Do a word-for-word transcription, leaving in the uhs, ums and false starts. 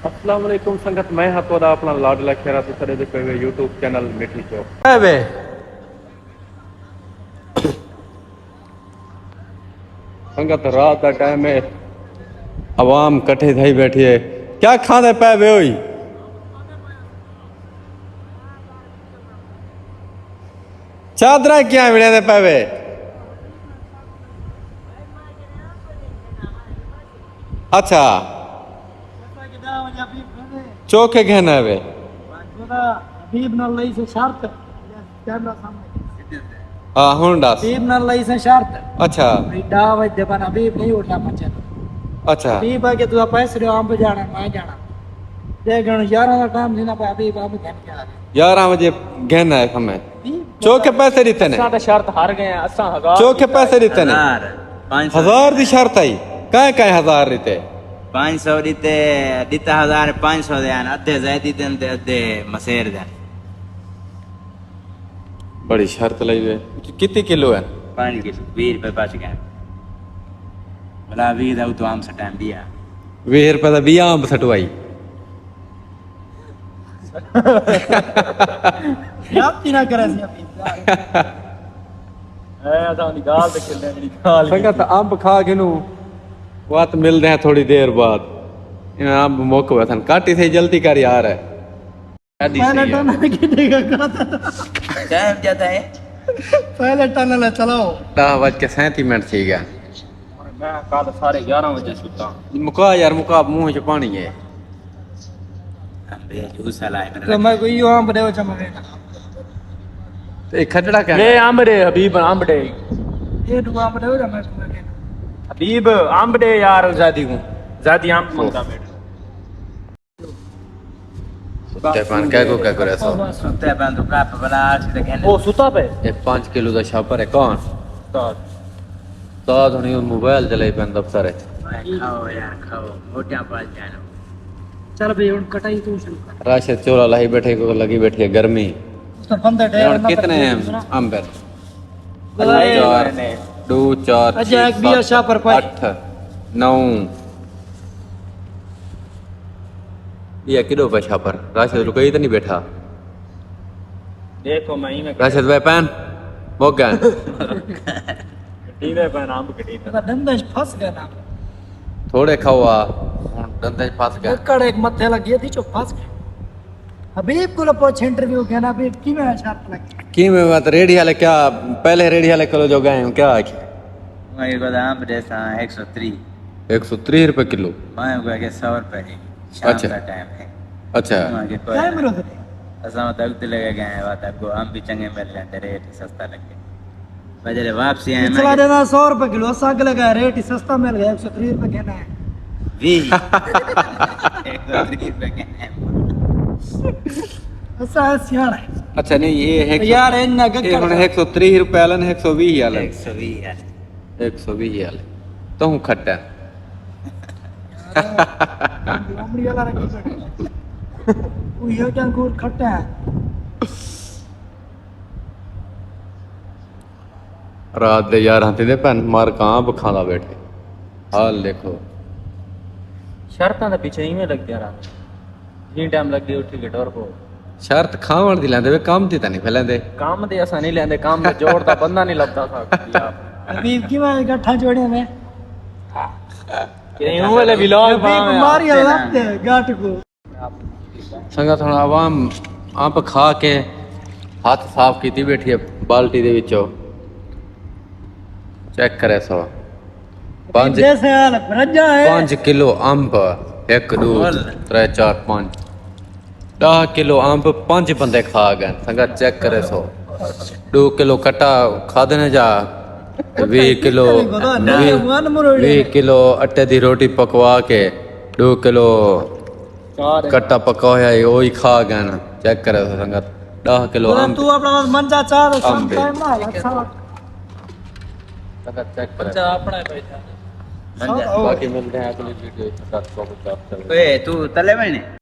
السلام علیکم سنگت، میں ہاں تہاݙا اپݨا لاڈلا کھیرا، تساں ݙیہدے پئے وے یوٹیوب چینل مٹھی چوک۔ اے وے۔ سنگت، رات دا ٹائم ہے، عوام کٹھے تھئی بیٹھی ہے، کیا کھاندے پئے وے ہوئی؟ چادراں کیاں وڑیندے پئے وے؟ اچھا۔ چوکھے گھن آئے وے۔ حبیب نال لئی سے شرط۔ کیمرہ سامنے۔ ہاں، ہݨ ݙس۔ حبیب نال لئی سے شرط۔ اچھا۔ بھئی ݙاہ وڄے دے بعد حبیب نہیں اٹھا پچے۔ اچھا۔ حبیب آ کے تساں پیسے ݙیو، امب جانا، میں جانا۔ ݙیکھ ہݨ یارہاں دا ٹائم تھیندا پیا، حبیب امب گھن کے آ ڳئے۔ یارہاں وڄے گھن آئے سمے۔ حبیب چوکھے پیسے ݙتے نے۔ اساں تے شرط ہار ڳئے ہیں، اساں ہزار چوکھے ݙتا پیسے ہے۔ ݙتے نے۔ ہزار، پنج سو ہزار دی شرط آئی۔ کہیں کہیں ہزار ݙتے؟ پنج سو ݙتے، ݙتا ہزار پنج سو دے ہن، ادھے زیدی دن تے ادھے مسیر دن۔ بڑی شرط لئی وے۔ کتنی کلو ہے؟ پنج کلو، ویہہ روپے بچ ڳئے۔ بھلا ویہہ دا اتوں امب سٹائیں ٻیا۔ ویہہ روپے دا ٻیا امب سٹوائی۔ زیادتی نہ کرے سی ابھی۔ اے اساں دی ڳالھ تے کھلے، میری ڳالھ سنگت، امب کھا گھنوں، وت ملدے ہیں تھوڑی دیر بعد۔ انہاں امب مک ویسن، کاٹی تھئی، جلدی کر یار۔ شادی پہلے صحیح ہے۔ ٹنل کتنے کا کھاتا تھا؟ ٹائم کیا تھا ہے؟ پہلے ٹنل ہے، چلاؤ۔ ݙاہ وڄ کے سینتی منٹ تھی ڳئے۔ میں کل سارے یارہاں وڄے ستا۔ مکا یار، مکا، منہ چ پاݨی ہے۔ امبے جوس والا ہے میرا۔ تو میں کوئی یوں امب ݙیو چا میں ویکھاں۔ تے کھٹڑا کیا اے ہے؟ امب ݙے حبیب، امب ݙے۔ اے ݙو امب ݙیو چا میں ویکھاں۔ حبیب، امب ݙے یار زیدی کوں۔ زیدی امب منگدا پئے۔ ستے پن کہہ کو کہہ کو رہسو۔ ستے پن تو کپ بلا آسی تے گھن۔ او ستا پئے؟ اے پنج کلو دا شاپر ہے کون؟ استاد۔ استاد ہݨی موبائل چلائی پن دفتر ہے۔ کھاؤ یار، کھاؤ، موٹیاں پال جانو۔ چل بھئی، ہݨ کٹائی توں شروع کر۔ راشد چولا لائی بیٹھے، کو لڳی بیٹھی ہے گرمی۔ تو بندے ڈے ہݨ کتنے امب ہیں؟ ڈو، چار، چھ، ست، اٹھ، نو۔ یہ کݙو پیا شاپر؟ راشد لکئی تے نہیں بیٹھا؟ ݙیکھو میں ایویں راشد بھائی پین مک ڳئے۔ کٹیندے پئے، امب کٹیندے۔ ݙنداں وچ پھس ڳئے نا۔ تھوڑے کھاؤ آ، ہݨ ݙنداں وچ پھس ڳئے۔ لکڑ ہک متھے لڳی تھی جو پھس ڳئے۔ حبیب کولوں پچھ انٹرویو کینا، حبیب کیویں شرط لڳی؟ کیویں؟ میں تو ریڑھی والے کیا، پہلے ریڑھی والے کولوں جو ڳئے ہیں، کیا آکھیا؟ میں کہا امب ݙیساں ہک سو تریہہ۔ ہک سو تریہہ روپے کلو؟ میں کہا کہ سو روپے ہے، شام اچھا۔ دا ٹائم ہے۔ اچھا۔ میں کہا کوئی ٹائم نہ۔ رکھ دے۔ اساں اتھاں اڳتے لڳے ڳئے ہیں، وت اڳوں امب بھی چنڳے مل رہے تے ریٹ سستا لڳے۔ میں جݙے واپسی آیا، میں پچھلا ݙیندا سو روپے کلو، اساں اڳلے ڳئے ریٹ ہی سستا مل ڳیا، ہک سو تریہہ روپے کھینا ہے۔ ویہہ۔ ہک سو تریہہ روپے کھینا ہے۔ اساں سیاݨا ہے۔ اچھا، نہیں، یہ ہک سو، یار، انہاں اے ہݨ ہک سو تریہہ روپے والے نے، ہک سو ویہہ والے نے۔ ہک سو ویہہ والے۔ ہک سو ویہہ والے۔ تہوں کھٹا۔ لومڑی والا رکھی بیٹھے۔ وہ یہ کیا گور کھٹا ہے؟ رات دے یارہاں تھیندے پن، مر کاں بکھاں دا بیٹھے۔ حال ݙیکھو۔ شرطاں دے پیچھے ایویں لڳدیاں رہندیاں۔ جیں ٹائم لڳے اٹھی کے ٹر پو۔ شرط کھاوݨ دی لیندے وے، کم دی تاں نہیں پئے لیندے۔ کم دی اساں نہیں لیندے، کم دے جوڑ دا بندہ نہیں لبھدا ساکوں۔ حبیب کیویں ڳٹھاں جوڑیاں میں؟ کہ اوں ویلے ولاگ حبیب پاویں۔ ماری لت ہے ڳٹ کو۔ سنگت، ہݨ عوام امب کھا کے ہتھ صاف کیتی بیٹھی ہے بالٹی دے وچوں۔ چیک کرے سو۔ پنج، جیسے حال رجا ہے۔ پنج کلو امب، ہک، ݙو، ترے، چار، پنج۔ ݙاہ کلو امب پنج بندے کھا ڳئے۔ سنگت، چیک کرے سو۔ ݙو کلو کٹا کھادے نے جا۔ ویہہ کلو، ویہہ، ویہہ کلو اٹے دی روٹی پکوا کے ݙو کلو کٹا پکا ہویا ہے، اوہی کھا ڳئے نا۔ چیک کرے سنگت، ݙاہ کلو امب۔ تو اپݨا منجا چار امب۔ سنگت، چیک کرے۔ اچھا، اپݨا ہے بھائی۔ منجا۔ باقی ملدے ہیں اڳلی ویڈیو وچ۔ اے، تو تلے وینے؟